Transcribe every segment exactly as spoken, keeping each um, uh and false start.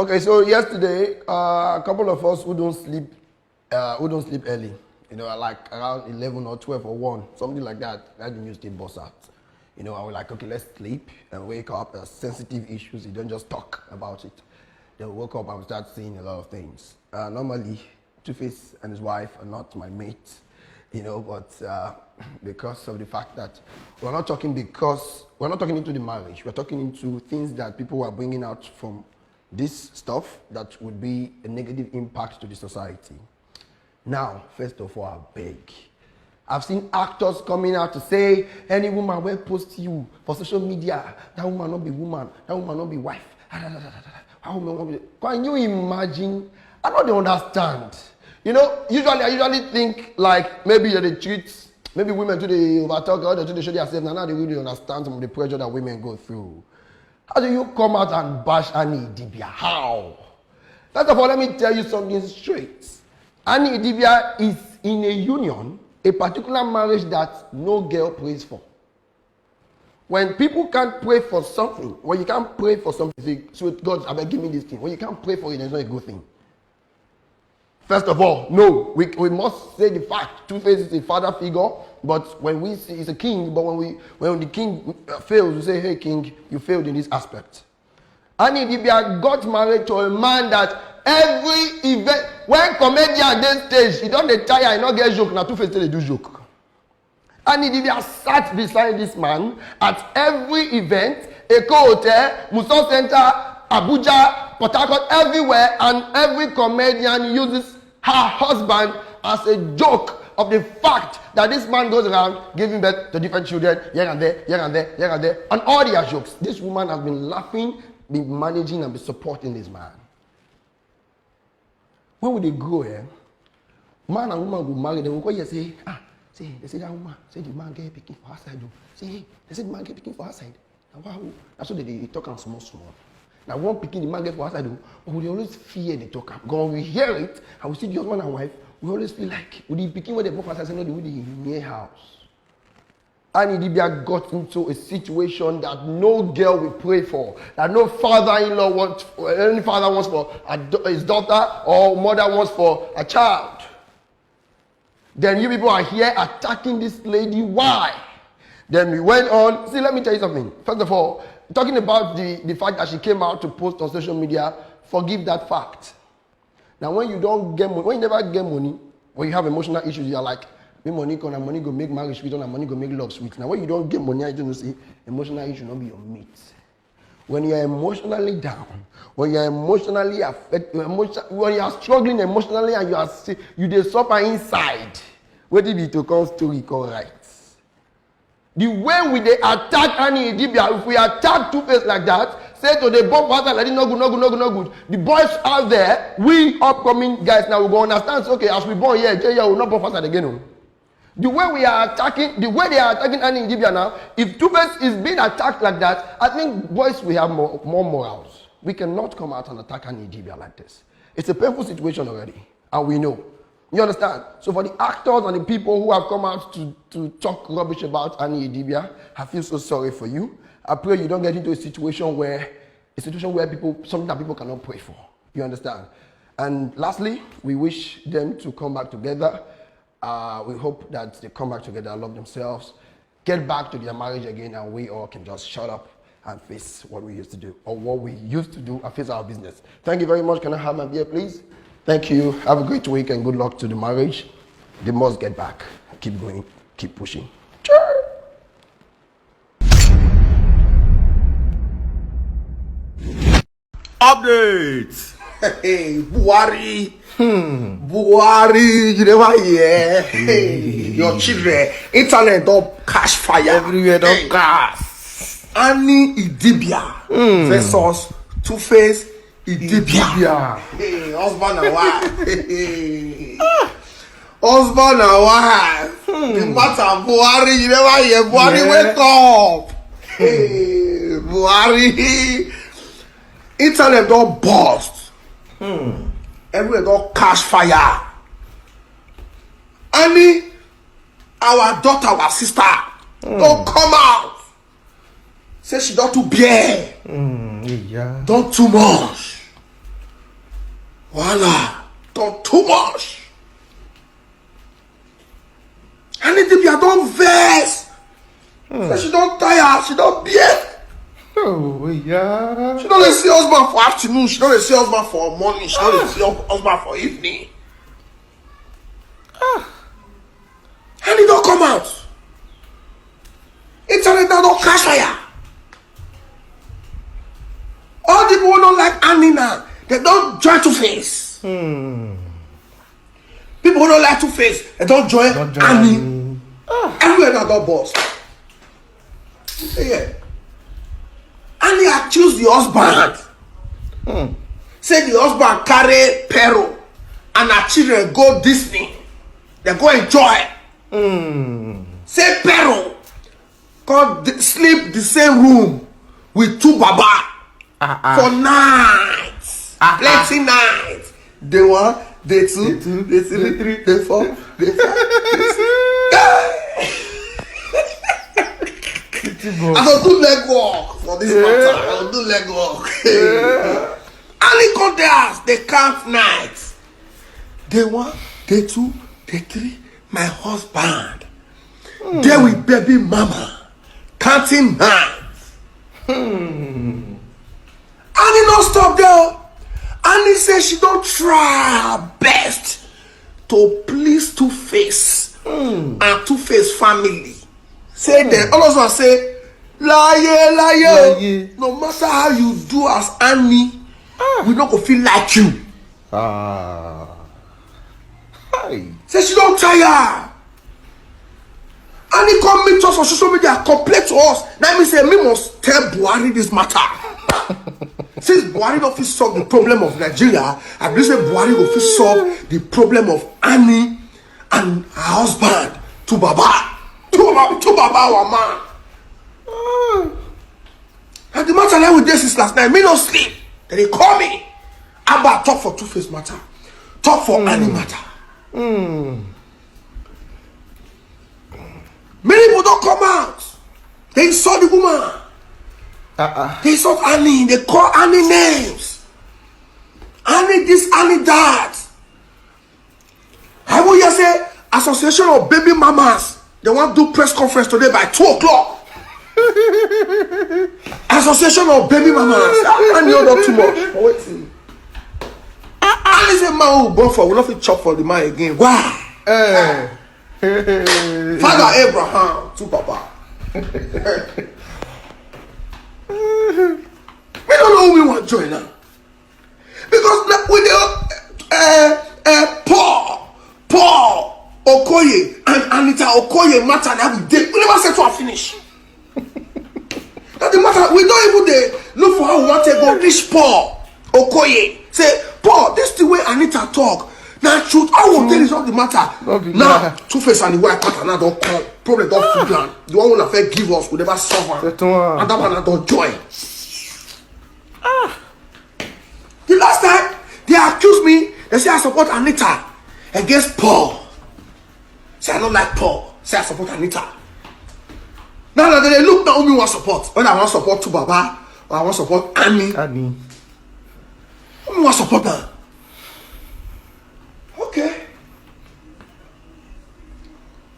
Okay, so yesterday, uh, a couple of us who don't sleep, uh, who don't sleep early, you know, like around eleven or twelve or one, something like that, that the news still burst out. You know, I was like, okay, let's sleep and wake up. Uh, sensitive issues, you don't just talk about it. Then we woke up and we start seeing a lot of things. Uh, normally, Two-Face and his wife are not my mates, you know, but uh, because of the fact that we're not talking because we're not talking into the marriage, we're talking into things that people are bringing out from this stuff that would be a negative impact to the society. Now, first of all, I beg. I've seen actors coming out to say any woman will post you for social media, that woman not be woman, that woman not be wife. How woman not be? Can you imagine? I don't understand. You know, usually I usually think like maybe they treat maybe women today over talk or they show themselves. Now, now they really understand some of the pressure that women go through. How do you come out and bash Annie Idibia? How? First of all, let me tell you something straight. Annie Idibia is in a union, a particular marriage that no girl prays for. When people can't pray for something, when you can't pray for something, say, "So God, I beg, give me this thing." When you can't pray for it, it's not a good thing. First of all, no, we, we must say the fact. Two-Face is a father figure, but when we see he's a king, but when we when the king uh, fails, we say, "Hey, king, you failed in this aspect." Annie Idibia got married to a man that every event, when comedian dey stage, he don dey tire, he no get joke, na Two-Face take dey do joke. Annie Idibia sat beside this man at every event, Eko Hotel, Muson Center, Abuja, Port Harcourt, everywhere, and every comedian uses her husband as a joke of the fact that this man goes around giving birth to different children here and there, here and there, here and there, and all their jokes. This woman has been laughing, been managing, and been supporting this man. When we dey grow, eh, man and woman go marry, dem go come hear say, "Ah, see, they say that woman, say the man get pikin for outside o. See, they say the man get pikin for outside." Na wa o. Na so they dey talk am small small. Na one pikin the man get for outside o, but we dey always fear dey talk am. Because when we hear it, and we see the husband and wife, we always feel like, "With the pikin wey dey born for outside, say no dey, we dey near house." Annie Idibia got into a situation that no girl will pray for, that no father-in-law wants, any father wants for a da- his daughter or mother wants for a child. Then you people are here attacking this lady. Why? Then we went on. See, let me tell you something. First of all, talking about the, the fact that she came out to post on social media, forgive that fact. Now, when you don't get money, when you never get money, when you have emotional issues, you're like, "Me money come, and money go make marriage sweet, and money go make love sweet." Now, when you don't get money, I don't say emotional issue not be your mate. When you're emotionally down, when you're emotionally affected, emotion, when you are struggling emotionally and you are si- you dey suffer inside, where did it to come story come right? The way we dey attack Annie Idibia, if we attack Two-Face like that, say to dey born for outside like this, no good, no good, no good, no good. The boys out there, we upcoming guys now, we go understand. Say, okay, as we born here, J L will not born for outside again. Oh. The way we are attacking, the way they are attacking Annie Idibia now, if Two-Face is being attacked like that, I think boys we have more, more morals. We cannot come out and attack Annie Idibia like this. It's a painful situation already, and we know. You understand? So for the actors and the people who have come out to, to talk rubbish about Annie Idibia, I feel so sorry for you. I pray you don't get into a situation where a situation where people something that people cannot pray for. You understand? And lastly, we wish them to come back together. Uh, we hope that they come back together, love themselves, get back to their marriage again, and we all can just shut up and face what we used to do, or what we used to do and face our business. Thank you very much. Can I have my beer, please? Thank you. Have a great week and good luck to the marriage. They must get back. Keep going. Keep pushing. Update. Hey, Buhari. Hmm. Buhari, you never hear. Hey, your children, internet don't catch fire. Everywhere don't hey. Gas. Annie Idibia hmm. Versus Two-Face Idibia. Idibia. Hey, husband and wife. Husband and wife. Hmm. The matter Buhari, you never hear. Buhari, yeah. Wake up. Hey, Buhari. Internet don't burst. Hmm. Everywhere don't catch fire. Annie, our daughter, our sister, hmm. Don't come out. Say she don't too bear. Mm, yeah. Don't too much. Wahala don too much. Annie Dibia don vex. Say she don tire, she don bear. Oh, yeah. She don dey see husband for afternoon, she don dey see husband for morning, she don dey see husband for evening. Annie don come out. Internet now don catch fire. All the people wey no like Annie now, they don join Two Face. People wey no like Two Face, they don join Don join Annie. Annie. Everywhere now don burst. Yeah. Annie accuse the husband. Say the husband carry Pero and her children go Disney. They go enjoy. Say Pero come d- sleep the same room with two baba Ah, ah. For nights. Ah, Plenty nights. Day one, day two, Day two, day three, day three. Day four, day five, day six. Pity boy. I go do leg work for this matter. I go do leg work. Annie come the house, they count nights. Day one, day two, day three. My husband. There with baby mama. Counting nights. Annie no stop there. Annie say she don try her best to please Two Face and Two Face family. Say dem all of us say, "Laye, laye, Laye. No matter how you do as Annie, we no go feel like you." Ah. Hi. Say she don tire. Annie come meet us for social media, complain to us. That means say me must tell Buhari this matter. Since Buhari no fit solve the problem of Nigeria, I believe say Buhari go fit solve the problem of Annie and her husband. Two baba, two baba, two baba, our man. And the matter like we dey since last night. Me no sleep. Then they call me. Abba talk for Two Face matter. Talk for Annie matter. Many people don come out. They insult the woman. Ah, ah. They insult Annie. They call Annie names. Annie this, Annie that. I will hear say Association of Baby Mamas, they want do press conference today by two o'clock. Association of Baby Mamas. Annie hold up too much. But wetin? Annie say man who born for, we no fit chop for the man again. Why? Eh. Father Abraham, two baba. Me no know who me want join now. Because na, we dey, uh, uh, Paul, Paul Okoye and Anita Okoye matter na we dey. We never settle am finish. That the matter, we don't even dey look for how we want to go reach Paul Okoye. Say, "Paul, this thing wey Anita talk, na truth. How we take resolve the matter?" No be Now, lie. Two Face and the wife partner now don come. Problem don full ground. The one wey una first give us, we never solve am. Settle am. And that one na don join. The last time they accuse me, they say I support Anita against Paul. Say I don't like Paul. Say I support Anita. Now, now they look now who me want support. Whether I want support Two Baba or I want support Annie. Annie. Who me want support now? Okay.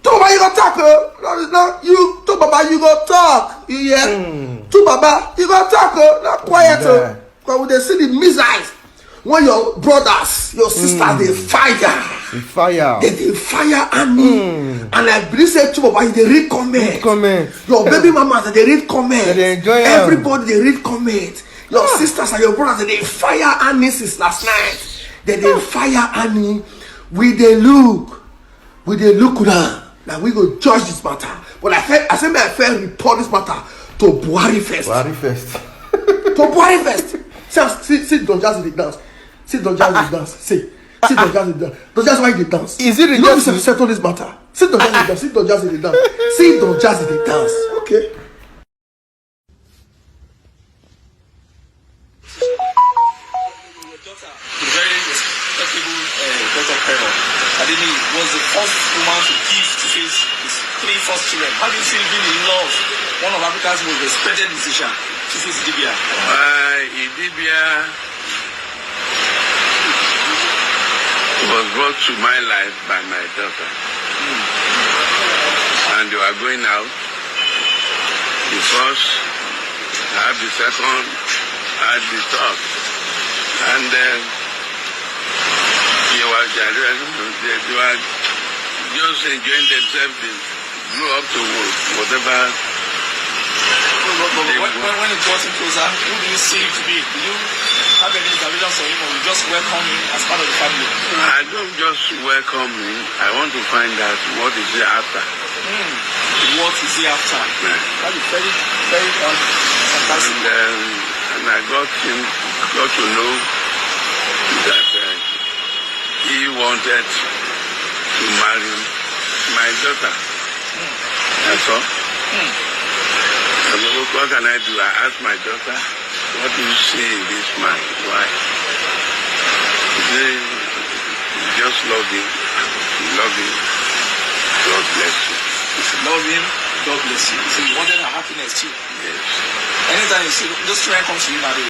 Two Baba, you go talk, oh. No, no, you, Two Baba, you go talk. You hear? Two Baba, you go talk, oh. Not quiet, oh. Yeah. Because we dey see the missiles. When your brothers, your sisters, they fire. The fire. They dey fire Annie. And I believe say Two Baba, you dey read comment. Comment. Your baby mamas, they read comment. They dey enjoy am. Everybody, they read comment. Your sisters and your brothers, they dey fire Annie since last night. They dey fire Annie. We dey look. We dey look now. Now we go judge this matter. But I feel, I say, may I fair report this matter to Buhari first. Buhari first. To Buhari first. See, see, see Don Jazzy dey dance. See Don Jazzy dey dance. See, see Don Jazzy dey dance. Don Jazzy, why you dey dance? Is it the You know Jazzy? We settle this matter. See Don Jazzy dey dance. See Don Jazzy dey dance. See Don Jazzy dey dance. Okay. Your daughter, the very respectable uh, daughter Pero Adini, was the first woman to give Two-Face his three first children. How do you feel being in love? One of Africa's most respected musician, Two-Face Idibia. Uh, Idibia, was brought to my life by my daughter. And you are going out. The first, I have the second, I have the third. And uh, you are, they, they are just enjoying themselves. They grew up to whatever. But, but, but when, when, when it got him closer, who do you see him to be? Do you have any reservations for him, or you just welcome him as part of the family? I don't just welcome him. I want to find out what is he after. Hmm. What is he after? Yeah. That is very, very un- And, fantastic. um, and I got him, got to know that uh, he wanted to marry my daughter. That's all. Hmm. I said, "What can I do?" I asked my daughter, "What do you see in this man? Why?" She said, "Just love him. Love him. God bless you." If you love him, God bless you. So you wanted her happiness too. Yes. Anytime you see those children come to you now, they